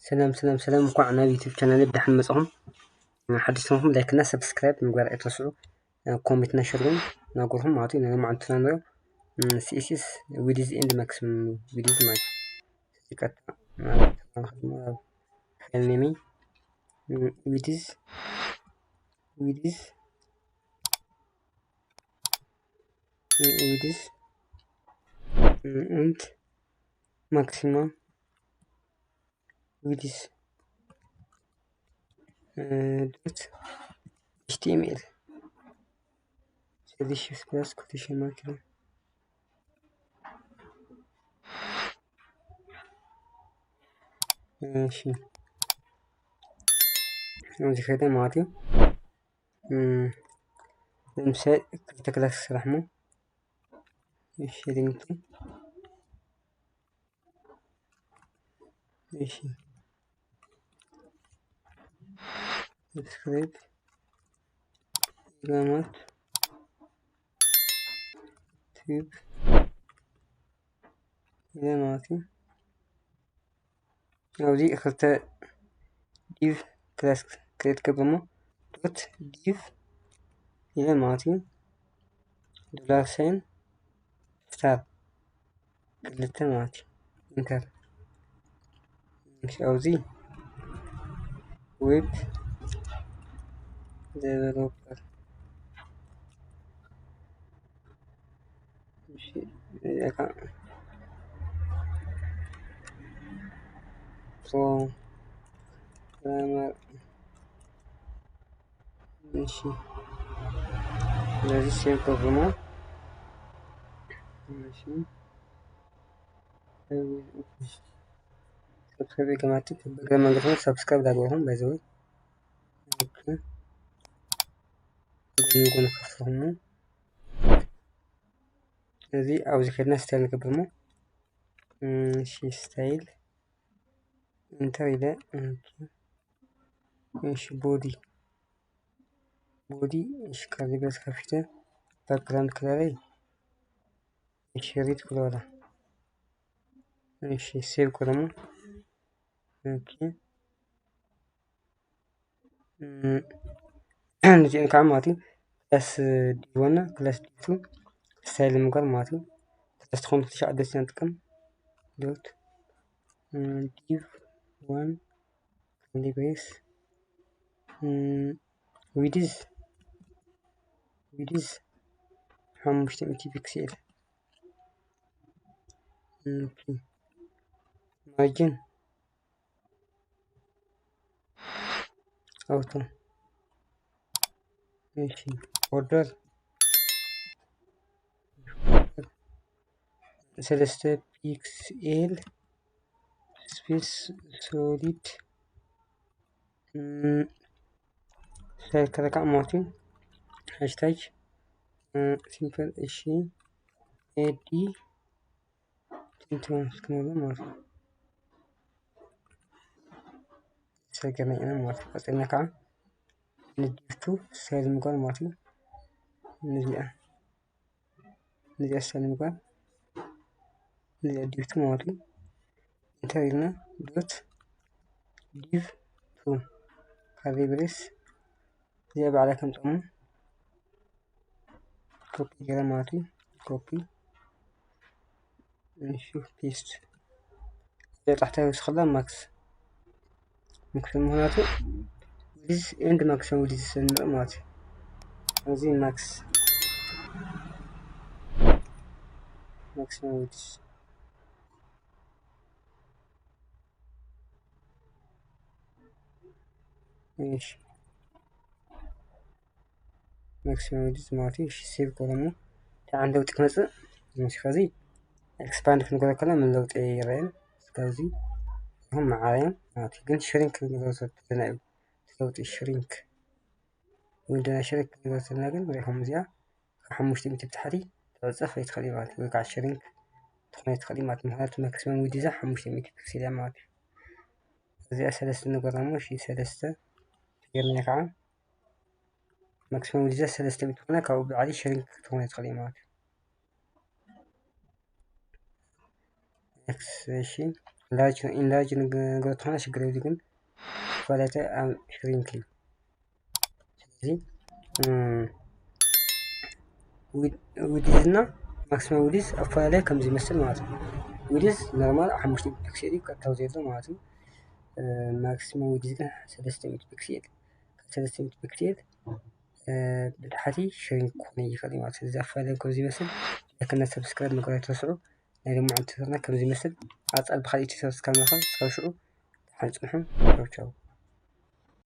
ሰላም ሰላም ሰላም፣ እንኳዕ ናብ ዩቲዩብ ቻናል ብደሓን መጻኹም። ሓደሽቲ ኾንኩም ላይክ እና ሰብስክራይብ ምግባር ኣይትረስዑ። ኮሜንት እና ሸር እውን ናገርኩም ማለት እዩ። ናይ ሎማዓንቲ ቱቶሪያል ንሪኦ ሲኤስኤስ ዊድዝ ኤንድ ማክሲመም ዊድዝ ማለት እዩ። ቀጥታ ማለት ነው። ፋይል ኔም ዊድዝ ዊድዝ ዊድዝ ኤንድ ማክሲመም ዊድዝ ዶት ኤችቲኤምኤል። ስለዚህ ሺፍት ፕላስ ኮቴሽን ማርክ ነው። እሺ፣ እዚ ከደ ማለት እዩ። እም፣ ለምሳሌ ክልተ ክላስ ስራሕ ሞ። እሺ፣ ሊንክ እሺ፣ ሰብስክራይብ ኢላማት ቲዩብ ኢለ ማለት እዩ። ኣብዚ ክልተ ዲቭ ክላስ ክሬት ገብር እሞ ዶት ዲቭ ኢለ ማለት እዩ። ዶላር ሳይን ስታር ክልተ ማለት እዩ። ኢንተር። እሺ፣ ኣብዚ ዌብ ዴቨሎፐር። እሺ፣ እዚኣ ፕሮግራመር። እሺ፣ ስለዚህ ሴቭ ገብርሞ። እሺ፣ ሰብስክራይብ ገማቲ በገ መንገድ ሰብስክራይብ ዳግበኹም ባይዘው ጎን ጎን ከፍትኹም። ስለዚህ ኣብዚ ከድና ስታይል ንገብርሞ። እሺ፣ ስታይል ኢንተር ኢለ። እሺ፣ ቦዲ ቦዲ። እሺ፣ ከዚ በስ ከፊተ ባክግራውንድ ከለረይ እሺ፣ ሪድ ክለራ። እሺ፣ ሴቭ ክለሞ። ኦኬ፣ እዚኦም ከዓ ማለት እዩ ክላስ ዲቭ ዋን እና ክላስ ዲቭ ቱ ስታይል ምግባር ማለት እዩ። ክላስ ትኾኑ ክልተ ሸዓተ ደስ ንጥቀም ዶት ዲቭ ዋን ሊብሬስ ዊድዝ ዊድዝ ሓሙሽተ ሚእቲ ፒክሴል። ማርጅን ኣውቶ። እሺ፣ ቦርደር ሰለስተ ፒክሴል። ስፔስ ሶሊድ ሳይከለካ ማለት እዩ። ሃሽታግ ሲምፕል። እሺ፣ ኤዲ ትንትኖ እስክንብሎ ማለት ነው። ሰገና ኢና ማለት ነው። ቀፂልና ከዓ ንዲፍቱ ስታይል ምግባር ማለት እዩ። ንዚኣ ንዚኣ ስታይል ምግባር ንዚኣ ዲፍቱ ማለት እዩ። ኢንተር ኢልና ዶት ዲቭ ቱ ካሬ ብሬስ እዚኣ ባዕላ ከም ጠሙ ኮፒ ገይረ ማለት እዩ። ኮፒ እሺ፣ ፔስት። እዚኣ ታሕታይ ወስኸላ ማክስ ምክንያቱ ዊድዝ ኤንድ ማክሲመም ዊድዝ ስንምር ማለት እዩ። እዚ ማክስ ማክሲመም ዊድዝ እሺ፣ ማክሲመም ዊድዝ ማለት እዩ። እሺ፣ ሴቭ ኮለሙ ተዓን ለውጢ ክመፅእ ምስ ከዚ ኤክስፓንድ ክንገሮ ከሎ ምን ለውጢ ይረየን። ስለዚ እሁም መዓረየን ማለት እዩ። ግን ሽሪንክ ክንገሮ ዘለና እዩ። ለውጢ ሽሪንክ ወይ ድማ ሽሪንክ ክንገሮ ዘለና ግን ሪኹም እዚኣ ካብ ሓሙሽተ ሚእቲ ብታሕቲ ትዕፀፍ ኣይትኽእል እዩ ማለት እዩ። ወይ ከዓ ሽሪንክ ትኾን ኣይትኽእል እዩ ማለት እዩ። ምክንያቱ ማክሲመም ዊድዛ ሓሙሽተ ሚእቲ ፒክሴል እያ ማለት እዩ። እዚኣ ሰለስተ ንገራ እሞ እሺ፣ ሰለስተ ትገርመያ ከዓ ማክሲመም ዊድዛ ሰለስተ ሚእቲ ትኾና ካብኡ ብላዕሊ ሽሪንክ ትኾን ኣይትኽእል እዩ ማለት እዩ። ኤክስ እሺ፣ ኢንላርጅ ኢንላርጅ ንገብሮ ተኾነ ሽግር የብሉ ግን ኳሊቲ ኣብ ሽሪንክ እዩ። ስለዚ ዊድዝ እና ማክሲመም ዊድዝ ኣፈላለየ ከም ዝመስል ማለት እዩ። ዊድዝ ኖርማል ሓሙሽተ ፒክሴል እዩ ቀጥታው ዘሎ ማለት እዩ። ማክሲመም ዊድዝ ግን ሰለስተ ሚእቲ ፒክሴል ካብ ሰለስተ ሚእቲ ፒክሴል ብታሕቲ ሽሪንክ ክኾነ ይኽእል ማለት እዩ። ስለዚ ኣፈላለየ ከም ዝመስል ላይክ እና ሰብስክራይብ ምግባር ኣይትረስዑ። ናይ ሎማዓንቲ ቱቶርና ከም ዝመስል ኣብ ቀፃሊ ብካሊእ ቱቶር እስካብ ንራኸብ እስካብ ሽዑ ደሓን ፅንሑ። ቻው ቻው።